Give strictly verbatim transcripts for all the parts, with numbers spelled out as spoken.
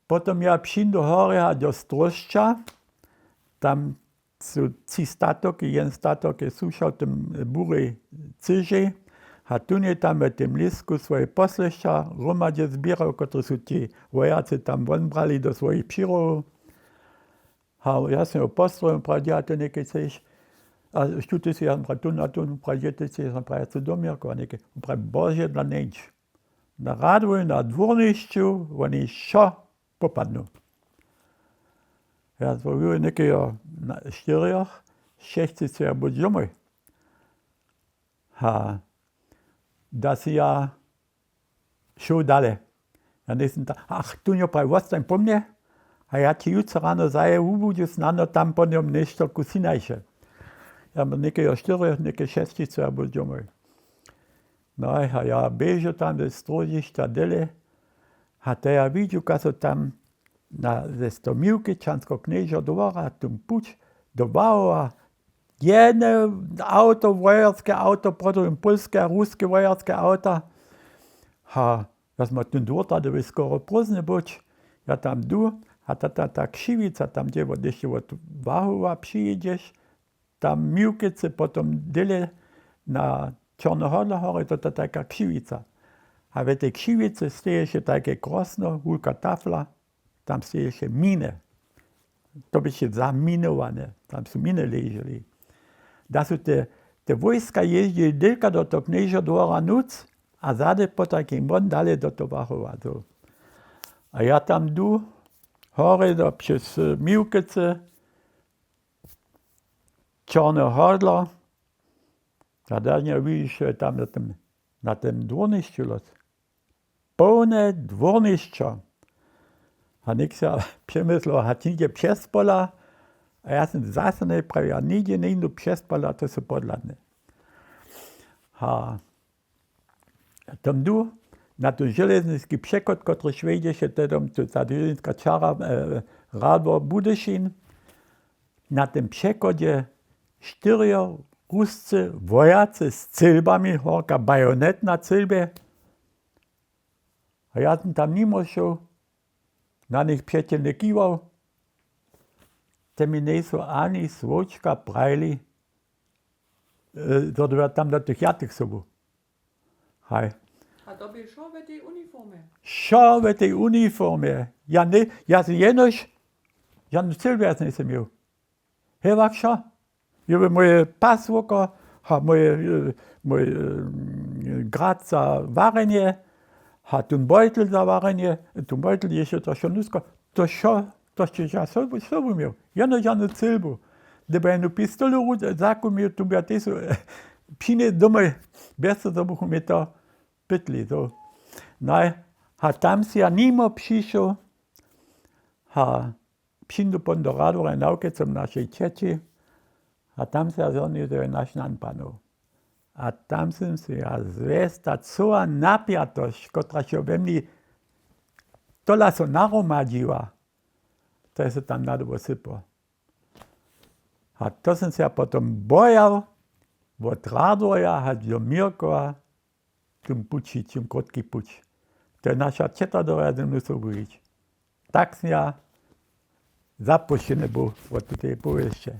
Potom ja přińdu horje a do Stróšća, tam su tři statoki, jeden statok je słušał tym burej cyžej, a tón je tam w tym lěsku swoje posłěšća hromadźe zběrał, kotrež su ti wojacy tam wonbrali do swojich přirohow. A ja sym jo postrojił, praji, a ty něke chceš, a štó ty sy, ja sym praji, tón a tón, praji, ty chceš, ja sym praji, ja chcu do Měrkowa něke, praji, bože, dla njeńć. Na radwoj, na dwórnišću woni wšo popadnu. Ja zwołił někeho na štyrjoch, šesć třiceći ja budź domoj. Ha, da si ja šoł dale. Ja njejsym ta, ach, tu njo praji, wostań po mnje, a ja ći jutře rano zaje wubudźu, snano tam po njom něšto kusinajše. Ja bě někeho štyrjoch, něke šesć třiceći ja budź domoj. No a ja běžu tam ze stróžišća dele, a to ja widźu, kaž su tam na, ze stomiłki Čanskoknježeho dwora, tu puć do Wahowa, jedne awto, wojerske awto, potom pólske a ruske wojerske awta. Ha, ja sym tu dwór, da by skoro prózdny być. Ja tam du, a ta, ta, ta křiwica tam, dźe wot, dźež wot Wahowa přijědźeš, tam Miłkicy, potom dyle na Čorny Hodler horje, to, to tajka křiwica. A w tej křiwicy steješe tajke krosno, wulka tafla, tam steješe miny. To běše zaminowane, tam su miny leželi. Da su te, te wójska jězdźeli delka do toho Knježeho dwora nóc a zady potajkim won dale do toho Wahowa. A ja tam du horje do, přez, e, Miłkicy, Čorny Hodler, a da njo widźiš, e, tam na tym, na tym dwórnišću los. Połne dwórnišćo. A něk sym přemyslował, hač nihdźe přez pola, a ja sym zase njeprajił, a nihdźe njejdu přez pola, to su podhladne. Ha, tam du na ten železniski přechod, kotryž wjedźeše, tedom tu ta železniska čara, e, Radwor Budyšin, na tym přechodźe štyrjo ruscy wojacy z cylbami, horka bajonet na cylbje. A ja sym tam nimo šoł, na nich přećelnje kiwał, te mi njejsu ani słowčka prajili, e, zo da tam do tych jatych sobu. Haj. A to bě wšo w tej uniformje? Wšo w tej uniformje. Ja, ne, ja sym jenož, ja, no, cylbje njejsym měł. Hewak wšo. Jo, mój pas woko, ha, mój, e, mój, e, grat za warjenje, ha, tón bojtel za warjenje, tón bojtel, jěsće to wšo nusko, to wšo, to sće ja sobu, sobu měł. Jeno žanu cylbu. Hdyby jednu pistolu ru-, zakupił, to by ja tež, e, přinjesł domoj, bjez toho, zo bychu mi to pytli, to. Naj, ha, tam sym ja nimo přišoł, ha, přińdu potom do Radworja, nawkecam našej ćeći, a tam sym ja zhonił, to je naš nan panow. A tam sym sej ja zwěsta, coła napjatosć, kotraž je we mni tola so nahromadźiła, to je so tam nadobo sypało. A to sym sej ja potom bojał, wot Radworja hač do Měrkowa, tym pući, tym krótki puć. To je naša ćeta do Rjady, musu wužić. Tak sym ja zapušćeny był wot tuteje powěsće.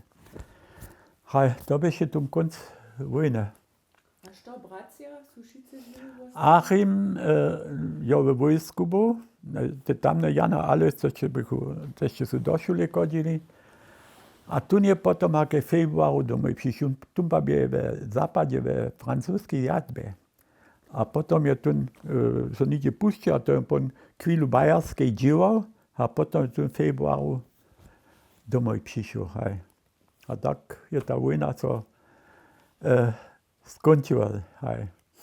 Haj, to běše tón kónc wójny. A što bratřa su wšitcy žiwi? Achim, e, jo we wójsku był, e, te tamne Jan a Alojs, to sće bychu, to sće su do šule chodźili. A tón je potom hake w februaru domoj přišł, tón pak bě we zapadźe we francuskej jadbje. A potom je tón, e, so něhdźe pušćił, a to je pon chwilu w Bajerskej dźěłał, a potom je tón w februaru domoj přišoł, haj. A tak je ta wójna so, e, skónčiła, haj.